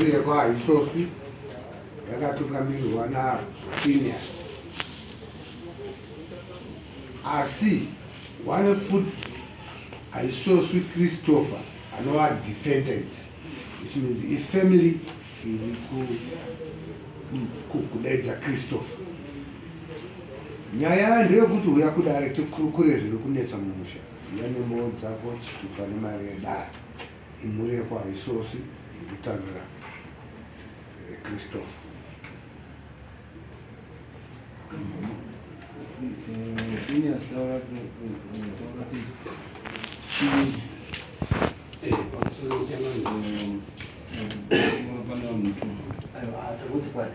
Imhuri yekwaHaisoswi yakatungamirirwa naPhineas. Asi one foot haisoswi Christopher anova defendant which means ifamily iri kudaidza Christopher. Nyaya ndeyekuti huya kudare tikurukure zviri kunetsa mumusha. Huya nembowo dzako chitupa nemari yedare. Imhuri yekwaHaisosi iri kutaura Christopher. Phineas taura taura Pamusoro changamire. Pane vanhu tu. Aiwa, takuti kwani.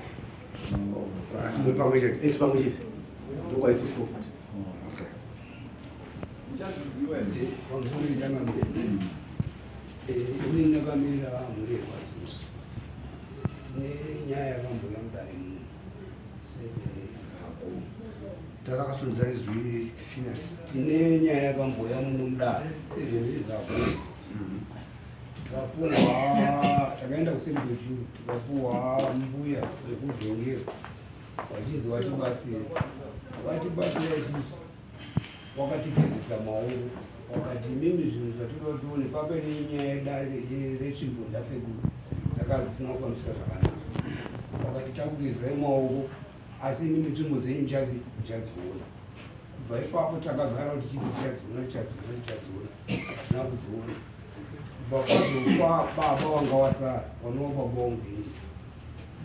Asi muri pamwe chete? Eh, pamwe chete. Ndokwaisusu futi. Okay. Pamusoro changamire. Ini ndakamirira mhuri yekwaisusu. Tine nyaya yakambouya mudare muno. Tarakasundza izwi Phineas. Tine nyaya yakambouya muno mudare 7 years ago. Tikapuhwa, takaenda kuSembojuru, tikapuhwa mbuya vekuvhengera vachinzi vatibatsire. Vatibatsira isusu, wakatigezesa maoko, wakati imimi zvinhu zvatinoda tione pape nenyaya yedare retsvimbo dzasekuru dzakanga dzisina kufambiswa zvakanaka. Wakati takugezai maoko, asi imimi tsvimbo dzenyu muchadziona. Kubva ipapo takagara tichiti tichadziona, tichadziona, tichadziona, hatina kudziona. Kubva kwazofa baba wanga wasara, wanova baba wangu inini.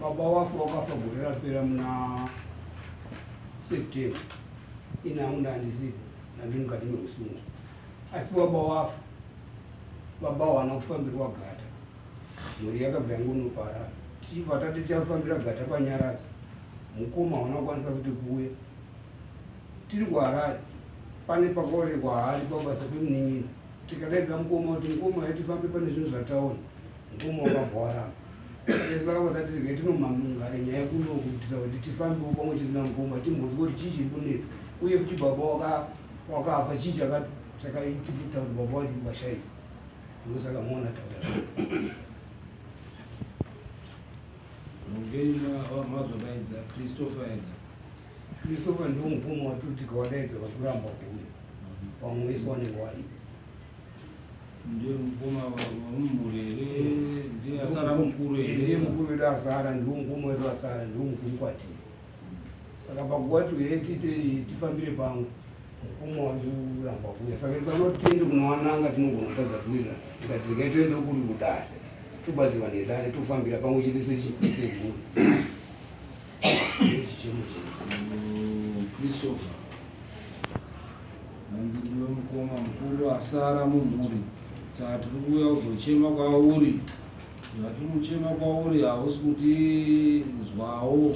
Baba wafa, wakafa gore rapera muna September. Ini hangu ndandisipo, ndandiri mukati meusungwa. Asi baba wafa, baba hawana kufambirwa gata, mhuri yakabva yangonoparara. Tichibva tati tichafambira gata panyaradzo, mukoma hawana kukwanisa kuti kuuya. Tiri kuHarare, pane pakaonekwa hari pabasa pemunin'ina. Tikadaidza mukoma kuti mukoma yatifambe pane zvinhu zvataona, mukoma wakabva waramba. Saka tati regai tinomangare nyaya kuno kuitira kuti tifambewo pamwe chete namukoma, timbonzwa kuti chii chiri kunetsa, uye futi baba wakafa chii chakaita kuti baba wacho washaika. Ndosaka maona tauya. Mungei mazodaidza Christopher ega. Christopher ndiwo mukoma watoti tikawadaidza vakuramba kuuya, vamwe vese vanenge varipo. Ndiye mukoma wamumhuri here? Ndiye asara mukuru here? Ndiye mukuru wedu asara, ndiwo mukoma wedu asara, ndiwo mukuru kwatiri. Saka pakuva tiuye tiite tifambire pamwe, mukoma wari kuramba kuuya. Saka isu vanoti tiende kunowananga tinogona kutadza kuwirirana. Tikati regai tiende kuri kudare, tobatsirwa nedare, tofambira pamwe chete semhuri. Chichemo chedu. Christopher hanzi ndiwe mukoma mukuru asara mumhuri, saka tiri kuuya kuzochema kwauri. Zvatiri kuchema kwauri hausi kutinzwawo.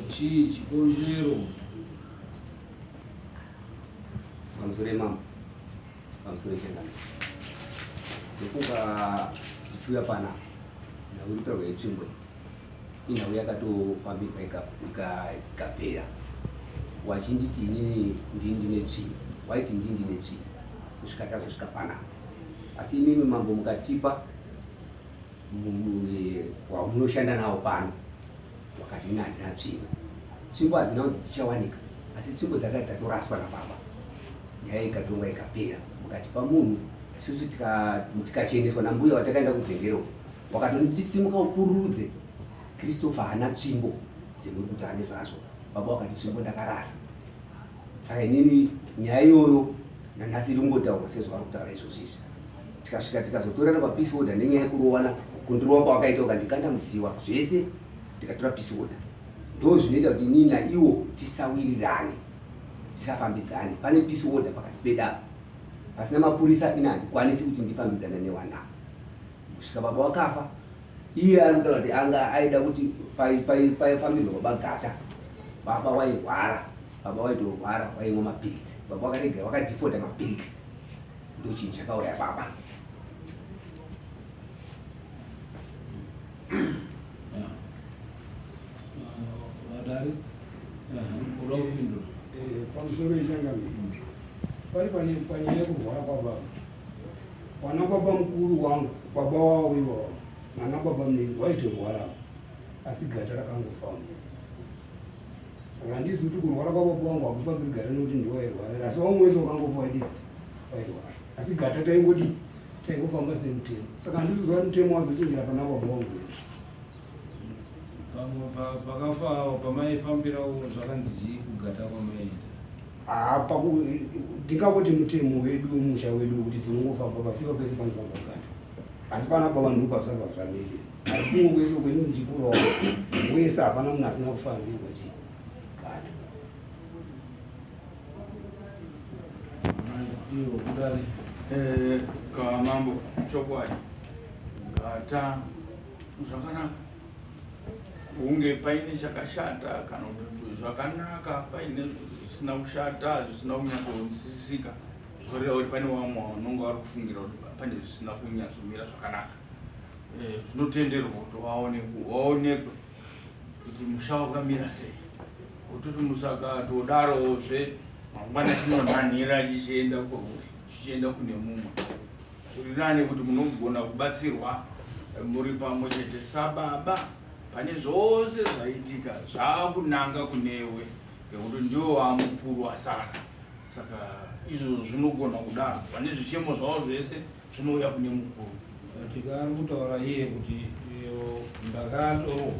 Chii chikonzero? Pamusoro mama, pamusoro changamire. Ndofunga tichiuya panapa, nhau iri kutaurwa yetsvimbo iyi inhau yakatofambirwa ikapera. Wachinditi inini ndini ndine tsvimbo, waiti ndini ndine tsvimbo kusvika tazosvika panapa. Asi imimi mambo mukatipa wamunoshanda nawo pano, wakati ini handina tsvimbo. Tsvimbo hadzina kunzi dzichawanika, asi tsvimbo dzakanga dzatoraswa nababa. Nyaya ikatongwa ikapera. Mukatipa munhu, isusu tikacheneswa nambuya watakaenda kubvengero, wakatonditi simuka upururudze. Christopher haana tsvimbo dzemuri kuti ane zvazvo. Baba wakati tsvimbo ndakarasa. Saka inini nyaya iyoyo nanhasi iri kungotaurwa sezvavari kutaura izvozvo izvi. Tikasvika tikazotorana papeace order nenyaya yekurowana, kundirova kwawakaita ukandikanda mudziwa zvese, tikatora peace order. Ndo zvinoita kuti inini naiwo tisawirirane, tisafambidzane. Pane peace order pakati pedu apa. Pasina mapurisa ini handikwanisi kuti ndifambidzane newana. Kusvika baba wakafa, iye ari kutaura kuti anga aida kuti paifambirwa baba gata. Baba wairwara, baba waitorwara, waimwa mapiritsi. Baba wakarega wakadifota mapiritsi. Ndo chinhu chakauraya baba. Vadare, uda kupindura? Pamusoro yechangamire, pari panyaya yekurwara kwababa. Wana baba mukuru wangu, baba wavo ivavo. Nana baba munini waitorwarawo asi gata rakangofamba. Saka handizi kuti kurwara kwababa wangu hakufambiri gata nekuti ndiwo wairwara asi vamwe wese wakangofa waidii wairwara asi gata taingodii taingofamba semutemo saka handisi kuziva kuti mutemo wazochinjira pana baba wangu here. Pamwe pakafa awo pamaifambirawo zvakanzi chii kugata kwamaiita? Ah, paku ndingangoti mutemo wedu wemusha wedu wekuti tinongofamba pafiwa pese panofamba gata asi pana baba ndo pazvazva zvamirira asi kumwe kwese kweni ndichikurawo wese hapana munhu asina kufambirwa chii gata. Iyo kudari. Eh, kamambo chokwadi gata zvakanaka hunge paine chakashata kana kuti zvakanaka paine zvisina kushata zvisina kunyatsonzwisisika zvoreva kuti pane vamwe vanonga vari kufungira kuti pane zvisina kunyatsomira zvakanaka eh, zvinotenderwa kuti waonekwe kuti musha wakamira sei kutoti musakatodarozve mangwana chinonhanhira chichienda kwauri chichienda kune mumwe Kuri nani kuti munogona kubatsirwa muri pamwe chete sababa pane zvose zvaitika zvakunanga kunewe ngekuti ndiwo wamukuru wasara saka izvo zvinogona kudaro vane zvichemo zvavo zvese zvinouya kune mukuru tikari kutaura iye kuti ndakarohwa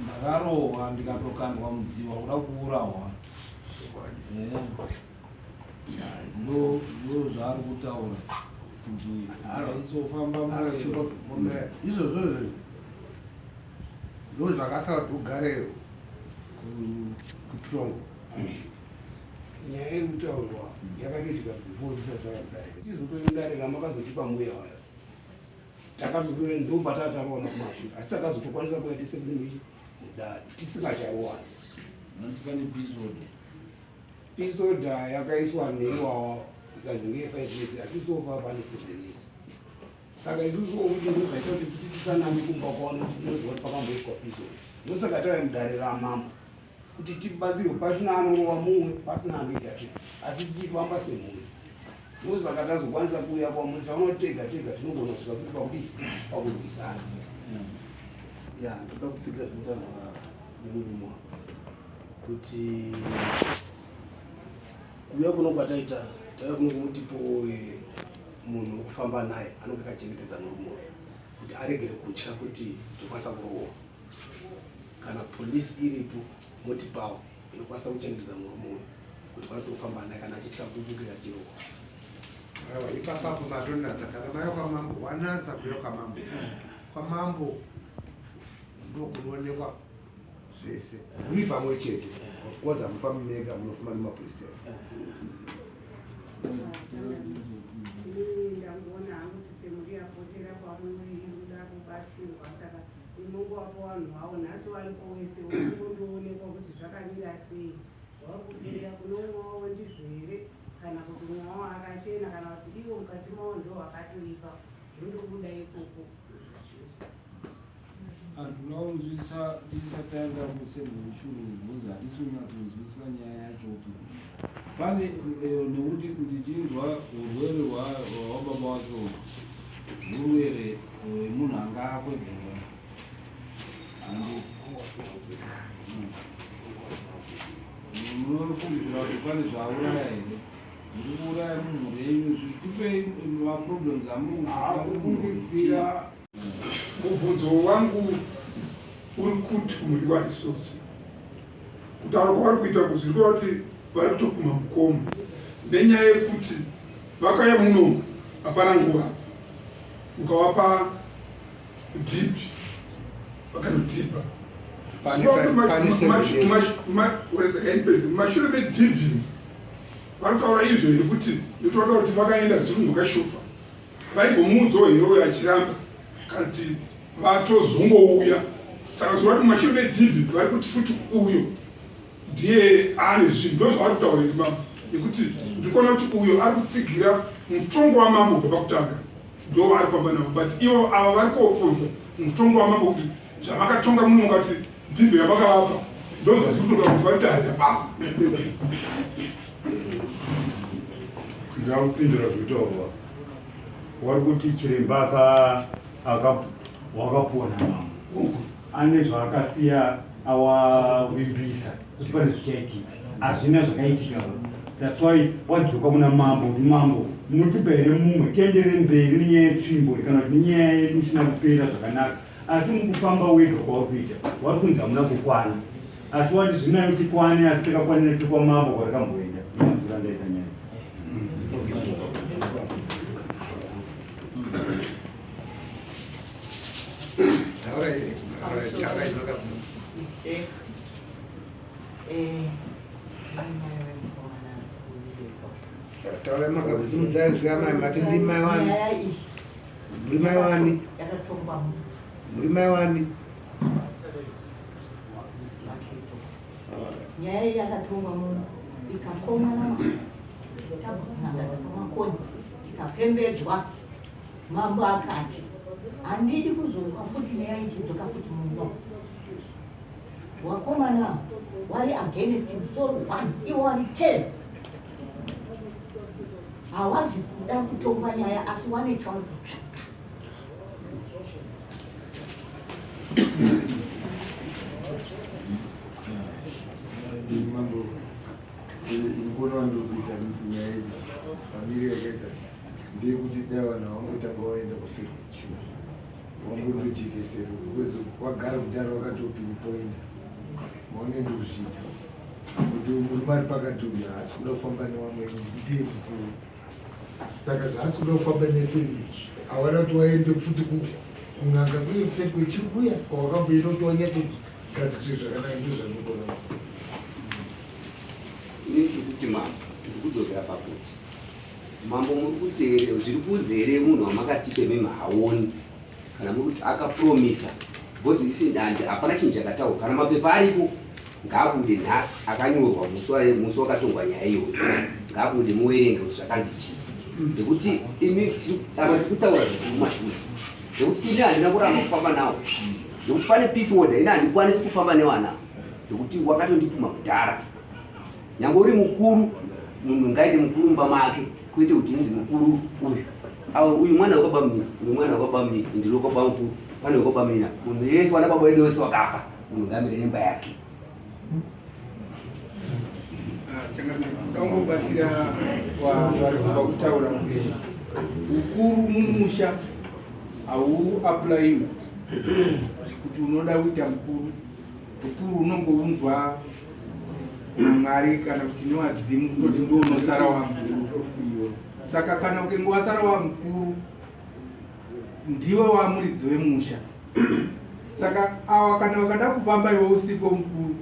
ndakarohwa ndikatokandwa mudziwa kuda kuurawa eh. Ndo zvaari kutaura kuti aisofamba izvozvo izvo ndo zvakasara kuti ugare kutrongo nyaya iri kutaurwa yakatoitika before tisati tava kudare tizotori mudare ramakazotipa mbuya wayo takazotouya ndopatatakaona kumashure asi takazotokwanisa kuya tese kune mudare tisingacharowana Peace order yakaiswa neiwawa ikanzi ngeye 5 years asi so far pane 7 years. Saka isusu kuti ndozvaita kuti futi tisanange kumba kwavo nekuti tinoziva kuti pakamboiswa peace order. Ndosaka tave mudare ramambo kuti tibatsirwe pasina anorova mumwe pasina anoita sei asi tichifamba semhuri. Ndosaka tazokwanisa kuuya kwamuri taona kuti tega tega tinogona kusvika futi pakudii pakurwisana. Ya, ndoda kutsigira zvinotaurwa nemurume wangu kuti kuuya kuno kwataita tauya kuno kumutipo munhu wekufamba naye anonge akachengetedza murume uyu kuti aregere kutya kuti ndokwanisa kurohwa kana polisi iripo motipawo inokwanisa kuchengetedza murume uyu kuti kwanise kufamba naye kana achitya kubukira chirohwa Aiwa, ipapapo matonatsa kana maiwa kwamambo wanatsa kuya kwamambo kwamambo ndokunoonekwa zvese muri pamwe chete of course hamufambi mega munofamba nemapurisa Ndangoona hangu kuti semhuri yapotera kwamuri iri kuda kubatsirwa saka inongovapo vanhu vavo nhasi varipo wese wondoonekwa kuti zvakamira sei zvauri kufungira kune umwe wavo ndizvo here kana kuti umwe wavo akachena kana kuti ivo mukati mavo ndo vakatoipa zvondobuda ikoko Handina kunzwisisa tisati taenda kusemuchuru bvunza hatisi kunyatsonzwisisa nyaya yacho kuti pane eh, nekuti ndichinzwa urwere hwababa wake uhu urwere hwemunhu anga akwegura handi munofungidzira kuti pane zvaauraya here muri kuuraya mumhuri yenyu tipei maproblems amuri kufungidzira Mubvunzo wangu uri kuti kumuriwa isusu kutaura kwavari kuita kuzviri kureva kuti vari kutopumha mukoma nenyaya yekuti vakauya muno hapana nguva ukavapa dhipi vakanodhibha mumashure medhibhi vanotaura izvo here kuti nekuti kuti vakaenda zviri mhakashotwa Vaimbomuudzawo here uyo achiramba kana kuti vatozongouya saka zuva kuti mumashure medhibhi vari kuti futi uyo ndiye aane zvinhu ndo zvavari kutaura here mambo nekuti ndikuona kuti uyo ari kutsigira mutongo wamambo kubva pakutanga ndo vaari kufamba navo but ivo ava vari kuopoza mutongo wamambo kuti zvamakatonga muno mukati dhibhi ramakavapa ndo zvazviri kutoda kuti vari kuti harina basa Ndakupindura zvinotaurwa. Wari kuti chiremba aka Wakapuwa namambo ane zvaakasiya awavimbisa kuti pane zvichaitika, hazvina zvakaitika. That's why wadzoka kuna mambo kuti mambo munotipa here mumwe tiendere mberi nenyaya yetsvimbo kana kuti nenyaya yedu isina kupera zvakanaka. Asi mukufamba wega kwauri kuita wari kunzi hamuna kukwana, asi wati zvinayo tikwane, asi takakwanira tiri kwamambo kwatakamboenda. Ndomanzwira ndaita nyaya. Taurai makakusimudzai zviya mai mati ndimai wani muri mai wani muri mai wani nyaya iyi yakatongwa muno ikakomana tabva kun'anga dzakwamakoni tikapembedzwa. Mambo akati handidi kuzonzwa futi nyaya ichidzoka futi muno. Wakomana wari against musoro one iwo wari 10 hawazi kuda kutongwa nyaya asi wane chauri kutsvaka. Mambo, ndikuona ndikuita nyaya iyi pamiri yakaita ndeyekuti dai vanhu vangotanga vaenda kusekichu vangondojekeserwa because wagara kudhara wakatopinpointa maone ndikuzviita kuti murume ari pakati uyu haasi kuda kufamba nevamwe ndiye mukuru saka zvaasi kuda kufamba nefamily hawana kuti waende futi kun'anga kuye kuseri kwechiri kuya kwawakamboenda kuti wanyatsogadzikiswe zvakanaka ndozvandikona. Ini ndikuti mambo ndikudzokera pakuti mambo muri kuti here zviri kunzi here munhu wamakatipe mimi haoni kana muri kuti akapromisa because isi dande hapana chinhu chakataurwa kana mapepa aripo ngaabude nhasi akanyorwa musi wakatongwa nyaya iyoyo ngaabude muwerenge kuti zvakanzi chii nekuti imi apa tiri kutaura zviri kumashure nekuti ini handina kuramba kufamba nawo nekuti pane peace order ini handikwanisi kufamba newana nekuti wakatondipuma kudhara nyange uri mukuru munhu ngaite mukuru mumba make kwete kuti inzi mukuru uyu awo uyu mwana wekwabamunini uyu mwana wekwabamunini ndiri wekwabamukuru pane wekwabamunina munhu yese wana baba wedu wese wakafa munhu ngaamire nemba yake. Ndangobatsira vanhu vari kubva kutaura kuti ukuru mumusha hauaplayiwi kuti unoda kuita mukuru. Ukuru unongounzwa naMwari kana kuti newadzimu kutoti ndo unosara wamukuru. Saka kana ukenge wasara wamukuru ndiwe wamuridzi wemusha. Saka awa kana vakada kufamba iwe usipo mukuru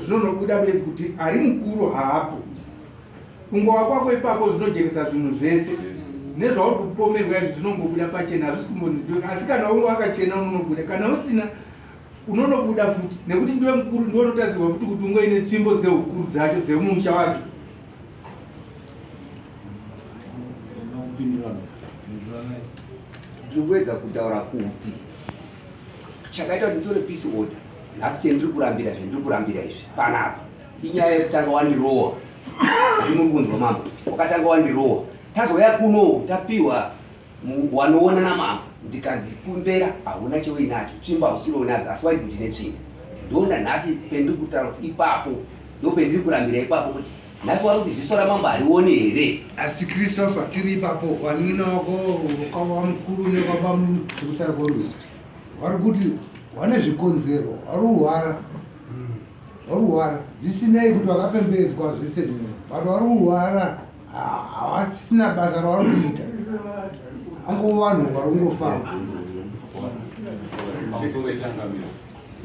zvinonobuda bedzi kuti ari mukuru haapo. Kungova kwako ipapo zvinojekesa zvinhu zvese nezvauri kupomerwa izvi zvinongobuda pachena, hazvisi kumbonzi ndiwe. Asi kana uri wakachena unonobuda, kana usina unonobuda futi nekuti ndiwe mukuru, ndiwe unotarisirwa futi kuti unge uine tsvimbo dzeukuru dzacho dzemusha wacho. Ndiri kuedza kutaura kuti chakaita kuti nditore peace order nhasi chendiri kurambira zvendiri kurambira izvi panapa inyaya yekutanga wandirowa ndimuri kunzwa mambo wakatanga wandirowa tazouya kuno tapiwa wanoona namambo ndikanzi kumbera hauna cheuinacho tsvimbo hausiri unadzo asi waiti ndine tsvimbo ndoona nhasi pendiri kutaura kuti ipapo ndopendiri kurambira ipapo kuti nhasi wari kuti ziso ramambo harioni here? Asi Christopher tiri ipapo wanin'ina wako kwava mukuru nekwaba mukutara kweruzi vari kuti wane zvikonzero vari kurwara vari kurwara zvisinei kuti vakapembedzwa zvese but vari kurwara havasina basa ravari kuita ango vanhu vari kungofamba. Pamusoro echangamiro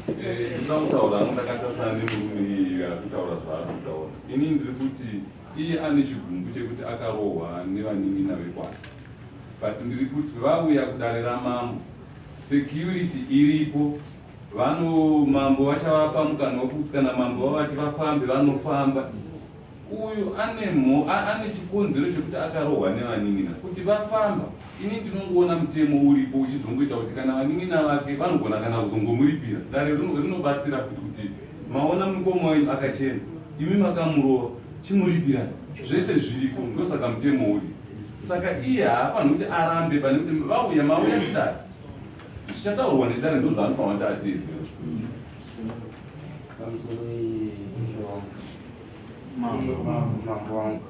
ndinoda kutaura hangu ndakatasana nemurume iyeye ari kutaura zvaari kutaura. Ini ndiri kuti iye ane chigumbu chekuti akarohwa nevanin'ina vekwake, but ndiri kuti vauya kudare ramambo, security iripo, vano mambo vachavapa mukana wekuti kana mambo vavati vafambe vanofamba. Uyu ane mho ane chikonzero chekuti akarohwa nevanin'ina kuti vafamba. Ini ndinongoona mutemo uripo uchizongoita kuti kana vanin'ina vake vanogona kana kuzongomuripira. Dare rinobatsira futi kuti maona mukoma wenyu akachena imi makamurova chimuripirai. Zvese zviriko ndosaka mutemo uri. Saka iye haafaniri kuti arambe pane kuti vauya mauya kudare. Zvichataurwa nedare ndozvaanofanira kuti ateedzere. Pamusoro wangu. Mambo wangu.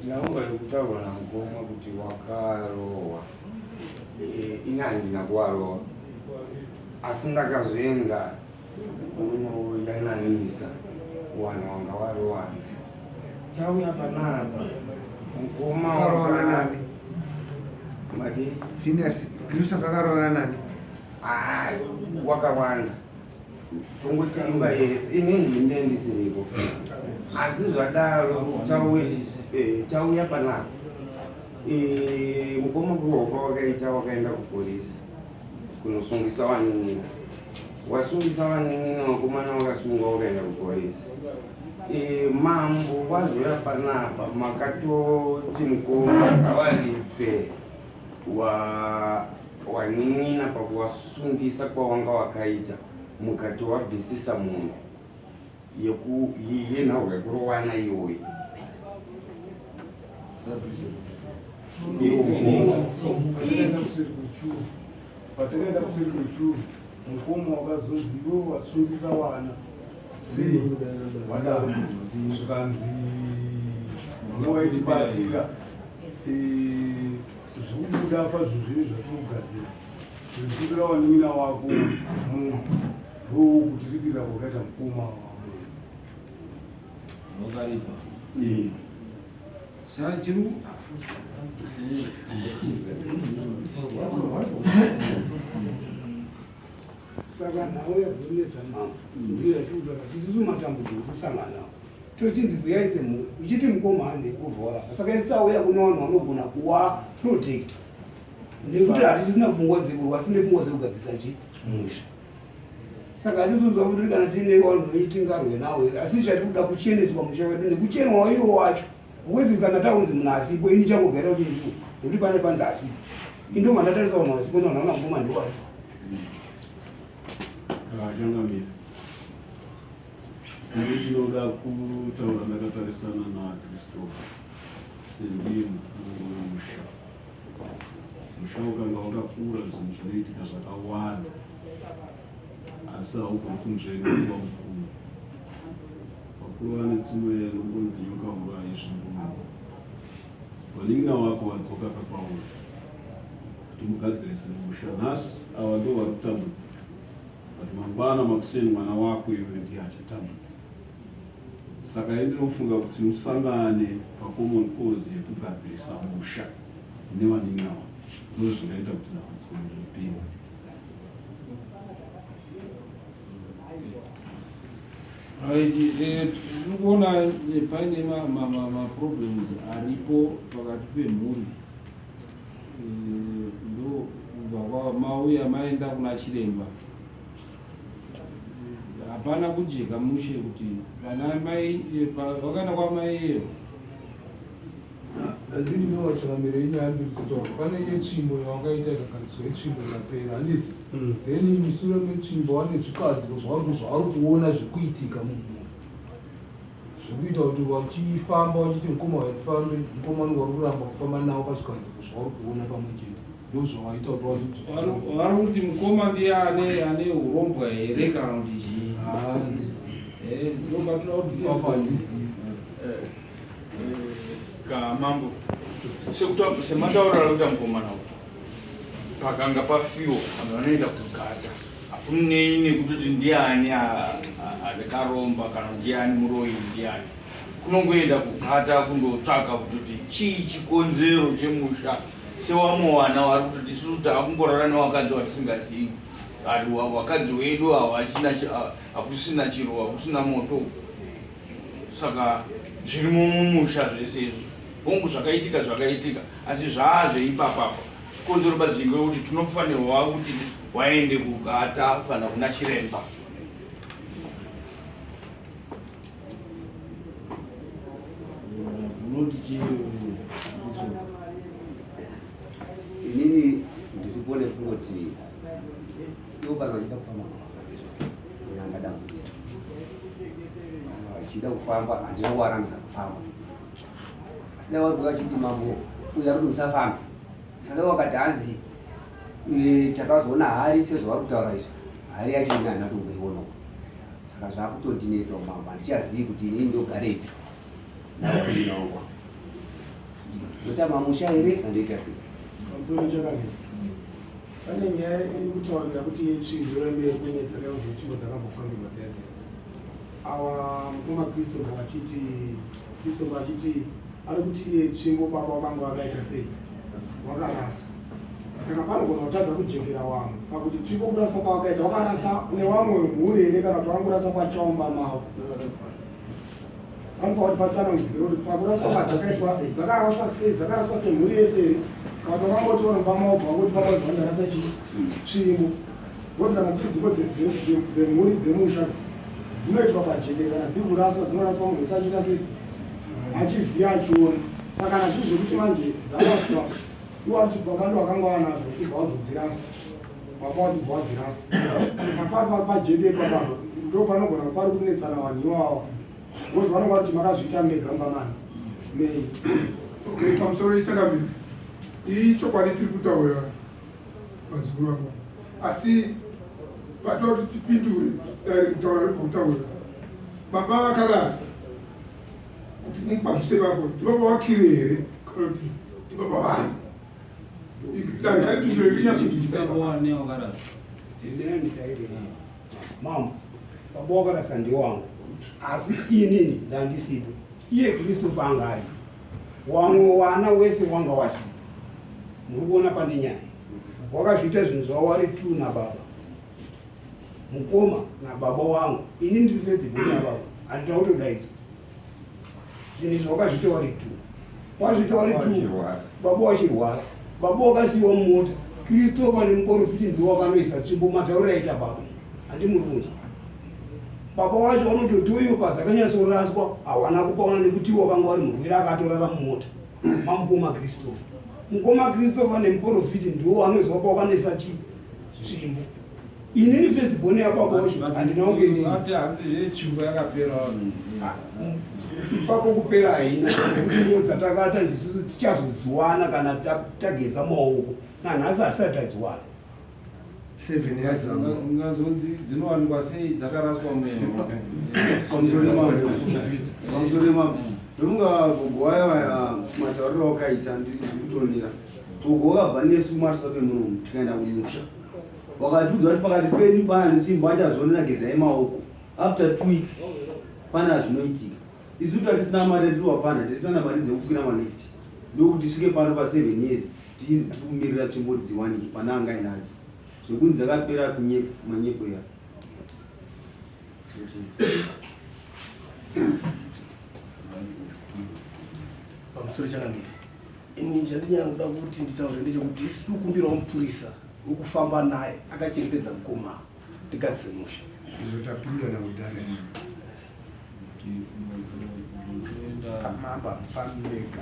Naomba kutaurwa namukoma kuti wakarohwa. Ini handina kuwarohwa. Asi ndakazoenda kunoyananisa wanhu wanga warowana. Tauya panapa mukoma Wakarowana nani? Mati? Phineas Christopher akarowana nani? Ah, wakawanda. Tongoti imba yese inini ndine ndisiripo. Asi zvadaro tauya tauya panapa. Mukoma kurohwa kwawakaita wakaenda kupolisi kunosungisa vanin'ina. Wasungisa vanin'ina vakomana wakasungwa wakaenda kupolisi. Mambo wazouya panapa makatoti mukoma ngavaripe wanin'ina pakuwasungisa kwawanga wakaita mukati wabvisisa munhu yenhau yekurowana iyoyi. Patakaenda kuseri kwechuru mukoma wakazonzi iwe wasungisa wana sei wadaro, zvikanzi newaitibatsira zvikubuda pazvinhu zvenyu zvatiri kugadzira zvikutora wanin'ina wako munhu ndokutiripira kwakaita mukoma wakaripa. Saka chiri Saka nhau yazonetsa mambo ndiyo yatiri kutaura kuti isusu matambudziko kusangana nawo tochinzi kuyai semhuri uchiti mukoma hande kuvhora, saka isu tauya kune vanhu vanogona kuwa protect nekuti hatisina pfungwa dzekurwa, tine pfungwa dzekugadzisa chi musha. Saka hatizonzwa kuti kana tiine vanhu venyu tingarwe nawo here, asi chatiri kuda kucheneswa musha wedu nekuchenwawo iwo wacho, because kana taunzi munhu asipo, ini changogara kuti ndiwo nekuti pane panzi asipo, indobva ndatarisa vanhu vasipo navanhu vana mukoma ndiwo asipo. Changamire, ini ndinoda kutaura ndakatarisana naChristopher sendiye mukuru wemusha. Musha ukanga wakakura zvinhu zvinoitika zvakawanda, asi haugoni kunzvenga kuva mukuru. Vakuru vane tsumo inongonzi nyoka huru haizvimbuni. Vanin'ina wako vadzoka kakwauri kuti mugadzirise musha. Nhasi ava ndo vari kutambudzika, but mangwana makuseni mwana wako iwe ndiye achatambudzika. Saka ini ndinofunga kuti musangane pacommon cause yekugadzirisa musha nevanin'ina wako, ndozvingaita kuti dambudziko iri ripere. Right, tiri kuona paine maproblems aripo pakati pemhuri. Ndo kubva mauya maenda kuna chiremba, hapana kujeka mushe kuti vana mai vakaenda kwamai iyo. Handini wachangamire, inyaya mbiri dzotaura. Pane yetsvimbo yawakaita ikagadziswa, yetsvimbo ikapera, handiti? Then mushure metsvimbo wane zvikadziko zvavari kuona zvekuitika mumhuri, zvekuita kuti vachifamba vachiti mukoma watifambe, mukoma anenge vari kuramba kufamba navo pazvikadziko zvavari kuona pamwe chete, ndo zvavaita kuti vazodzoka. Vari kuti mukoma ndiye ane urombwa here kana kuti chii? Handizivi. Ndo patinoda kuti Ipapo handizivi. Kamambo, sematauriro ari kuita mukomana uyu, pakanga pafiwa vanhu vanoenda kugata, hakunei nekutoti ndiani akaromba kana ndiani muroyi ndiani, kunongoenda kugata kundotsvaga kutoti chii chikonzero chemusha. Sewamwe wana vari kutoti isusu taakungorara nevakadzi watisingazivi, ari wakadzi wedu hawachina, hakusina chiro, hakusina moto, saka zvirimo mumusha zvese izvi. Hongu, zvakaitika zvakaitika, asi zvaazveipapapa chikonzero badzingo yekuti tinofanirwa kuti waende kugata kana kuna chiremba. Unoti chii? Inini ndiri kuone kungoti ivo kana vachida kufamba ngavafambe, dambudziko. Kana vachida kufamba handina kuvarambidza kufamba, asi dai vari kuuya vachiti mambo uyu ari kuti musafambe, saka ivo vakati hanzi E, takazoona hari sezvavari kutaura izvi, hari yacho ini handina kutomboionawo, saka zvakutondinetsa umambo, handichazivi kuti inini ndogarepi nawainongwa ndotama musha here kandoita sei? Pamusoro chakanaka. Pane nyaya iri kutaurika kuti yetsvimbo yorambe iri kunetsa kana kuti tsvimbo dzakambofambirwa dziya dziya. Awa mukoma Christopher vachiti Christopher achiti ari kuti iye tsvimbo baba wakanga wakaita sei wakarasa. Saka panogona kutadza kujekera wamwe pakuti tsvimbo kurasa kwawakaita wakarasa newamwe wemhuri here kana kuti wangorasa kwachaumba mawo. Vanofanira kuti patsanangudzike kuti pakuraswa kwadzakaitwa dzakaraswa sei, dzakaraswa semhuri yese here kana kuti vakangotora mumba mavo bva vangoti baba bva ndarasa chii tsvimbo. Because kana dziri dziko dzemhuri dzemusha dzinoitwa pajekere kana dziri kuraswa dzinoraswa munhu wese achiita sei achiziva achiona. Saka kana zviri zvekuti manje dzaraswa iwo ari kuti baba ndo vakanga vanadzo kubva vazodzirasa baba vati bva vadzirasa. Saka pari pajeke ipapapa ndo panogona pari kunetsana vanhu iwawa. Because vanonga kuti makazviita mega mumba mani menyu. Okay, pamusoro ichangamire ichokwadi tiri kutaura vazukuru vako asi vatoda kuti tipindure dare kutaura ribva kutaura baba vakarasa kuti mupazvise vako ndibaba wakire here kana kuti ndibaba vani dare ngaripindure rinyatsonzwisisa Mambo, baba wakarasa ndewangu, asi inini ndandisipo. Iye Christopher anga ari wamwe wana wese wanga wasipo. Muri kuona pane nyaya, wakazviita zvinhu zvavo wari tu nababa mukoma nababa wangu. Ini ndiri first born yababa, handina kutodaidzwa. Zvinhu izvi wakazviita wari tu, wazviita wari tu, baba wachirwara, baba wakasiiwa mumota. Christopher nemuporofiti ndiwo wakanoisa tsvimbo, matauriro aita baba handimuri kunzwa. Baba wacho vanototi uyo padzakanyatsoraswa hawana kupaona nekuti iwo vanga vari murwere akatorara mumota mamukoma Christopher. Mukoma Christopher nemuporofiti ndiwo wanoziva kwakanoisa tsvimbo. Inini first born yababa wacho handina kunge inini. Ati hanzi ye tsvimbo yakapera vanhu. Ipapo kupera haina nekuti nguo dzatakata isusu tichazodziwana kana tageza maoko. Nanhasi hatisati tadziwana. 7 years ago. Ungazonzi dzinowanikwa sei dzakaraswa mumeno. Pamusoro mambo. Pamusoro mambo. Ndofunga gogo waya waya matauriro awakaita ndiri kutonera. Gogo wakabva nesu maRusape munomu tikaenda kumusha. Wakatiudza kuti pakati penyu pana netsvimbo achazonera gezai maoko. After 2 weeks pana zvinoitika. Isu tatisina mari tiri vapfana tatisina mari dzekukwira malift. Ndokuti tisvike pano pa 7 years tichinzi tiri kumirira tsvimbo kuti dziwanike pana anga ainadzo. Zvekunzi dzakapera kunyepa manyepo ya. Pamusoro changamire. Ini chandinyanya kuda kuti nditaure ndechekuti isu tiri kukumbirawo mupurisa wekufamba naye akachengetedza mukoma tigadzise musha. Izvo tapindirana kudhara izvo. Mambo hamufambi mega.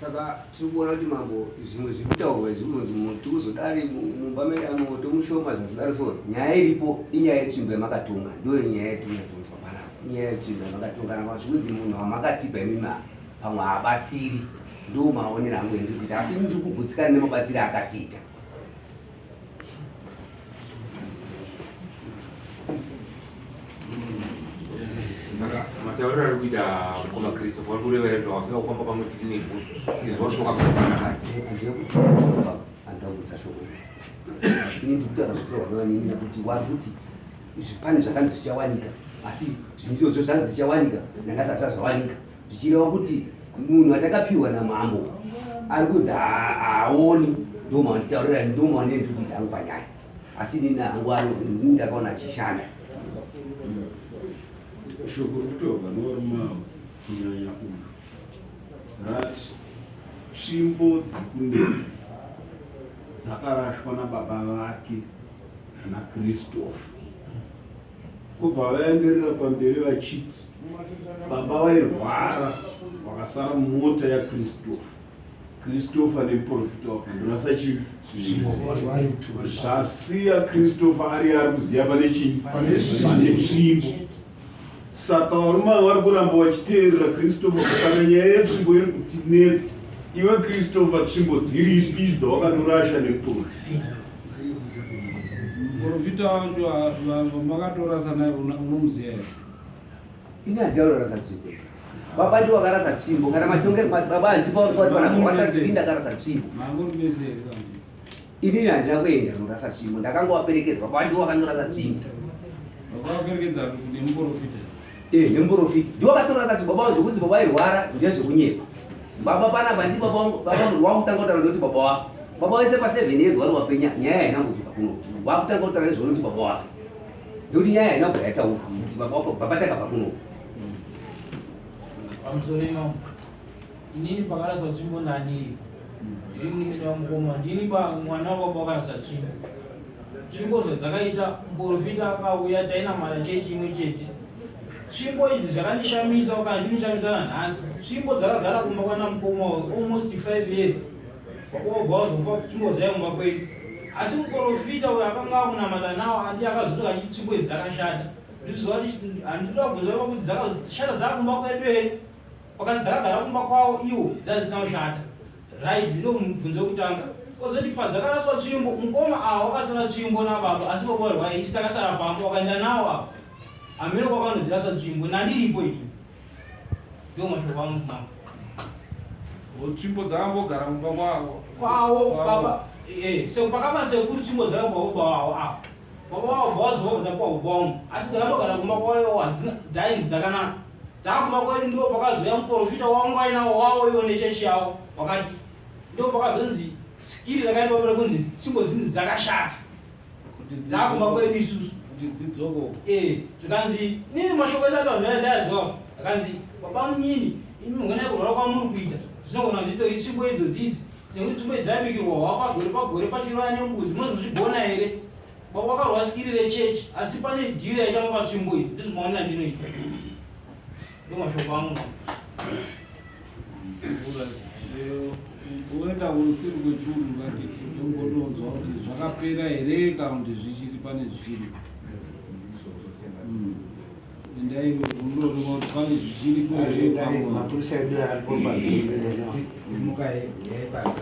Saka tiri kuona kuti mambo zvimwe zviri kutaurwa izvi kunonzi munhu tiri kuzodari mumba medu anoto mushoma zvazodaro so nyaya iripo inyaya yetsvimbo yamakatonga ndiyo nyaya yetiri kunyatsonzwa panapa inyaya yetsvimbo yamakatonga napa zvikunzi munhu wamakatipa imimi pamwe haabatsiri ndo maonero angu endiri kuita asi ini ndiri kugutsikana nemabatsiri akatiita. Saka matauriro ari kuita mukoma Christopher vari kureva here kuti vasina kufamba pamwe chete nemhuri sezvo vari kutoka kati handina kuti handina kubudisa shoko iri ini ndiri kutaura zvitaurwa nevanini kuti wari kuti pane zvakanzi zvichawanika asi zvinhu izvozvo zvanzi zvichawanika nanhasi hazvisati zvawanika zvichireva kuti munhu atakapiwa namambo ari kunzi haaoni ndomanditaurira ndomaonere ndiri kuita hangu panyaya asi inini hangu ini ndakaona achishanda. Shoko rikutorwa nevarume ava kunyanya uyu rati tsvimbo dziri kunetsa dzakarashwa nababa vake naChristopher. Kubva vaenderera pamberi vachiti baba vairwara vakasara mumota yaChristopher. Christopher nemuprofita wakandorasa chii? Zvasiya Christopher ari ari kuziva pane chii? Pane tsvimbo. Saka varume ava vari kuramba vachiteerera Christopher kana nyaya yetsvimbo iri kutinetsa. Iwe Christopher tsvimbo dziripi dzawakandorasha nemuprofita? Muprofita wacho vamakatorasa naye unomuziva here? Ini handina tsvimbo. Baba ndiwo vakarasa tsvimbo. Kana matongero baba handipa kuti ndakarasa tsvimbo. Mangori mese here kana? Inini handina kuenda kunorasa tsvimbo. Ndakangovaperekedza. Baba ndiwo vakanorasa tsvimbo. Vakavaperekedza nemuprofita. Eh, nemuprofita. Ndiwo vakatorasa tsvimbo. Baba zvekunzi baba airwara ndezvekunyepa. Baba panapa ndi baba wangu baba munhu wakutanga kutaura ndoti baba wafa. Baba wese pa 7 years wari wapenya nyaya haina kudzoka kuno. Wakutanga kutaura nezveunoti baba wafa. Ndoti nyaya haina kubva yataurwa futi baba wako bva patakabva kuno. Pamusoro ino inini pakaraswa tsvimbo ndaniripo ndiri munin'ina wamukoma ndini pa mwana wababa wakarasa tsvimbo tsvimbo zvadzakaita muprofita akauya tainamata chechi imwe chete tsvimbo idzi zvakandishamisa kana chinishamisa nanhasi tsvimbo dzakagara kumba kwana mukoma almost 5 years wabva wazofa tsvimbo dzai kumba kwedu asi muprofita uyo akanga akunamata nawo andi akazotoka achiti tsvimbo idzi dzakashata ndiziva kuti handinoda kubvunza kuti dzakashata dzakumba kwedu here pakati dzakagara kumba kwavo iwo dzadzisina kushata right ndo mubvunzo wekutanga kozoti padzakaraswa tsvimbo mukoma ava wakatora tsvimbo nababa asi baba varwai isi takasara pamba wakaenda nawo apa hameno kwakanodzirasa tsvimbo nandiripo ini ndo mashoko angu mama Tsvimbo dzakambogara kumba kwavo. Kwavo baba eh pakafa sekuru tsvimbo dzakabva baba wavo ava. Baba wavo bva vazova dzapuwa baba wangu asi dzakambogara kumba kwavo hadzina dzainzi dzakanaka. Dzakumba kwedu ndo pakazouya muprofita wangu ainawo wavo ivo nechechi yavo wakati ndo pakazonzi skiri rakaitwa kunzi tsvimbo dzinzi dzakashata. Dzakumba kwedu isusu. Kuti dzidzoko. Eh, zvikanzi nini mashoko ese ataura ndaya ndayaziwa. Akanzi baba munyini imi mugona kurwara kwamuri kuita zvinogona kuti tsvimbo idzo dzidzi nekuti tsvimbo idzi dzaibikirwa hwa pagore pagore pachirwaya nembudzi munozozvigona here? Baba vakarwa skiri rechechi asi pane dhiri yaitamba patsvimbo idzi ndizvo maonero andinoita. Ndo mashoko angu mama. Uenda kusiri kwechuru ngati ndongononzwa kuti zvakapera here kana kuti zvichiri pane zvichiri. Endai munoona kuti pane zvichiripo here Mapurisa edu aripo panze. Simukai, panze.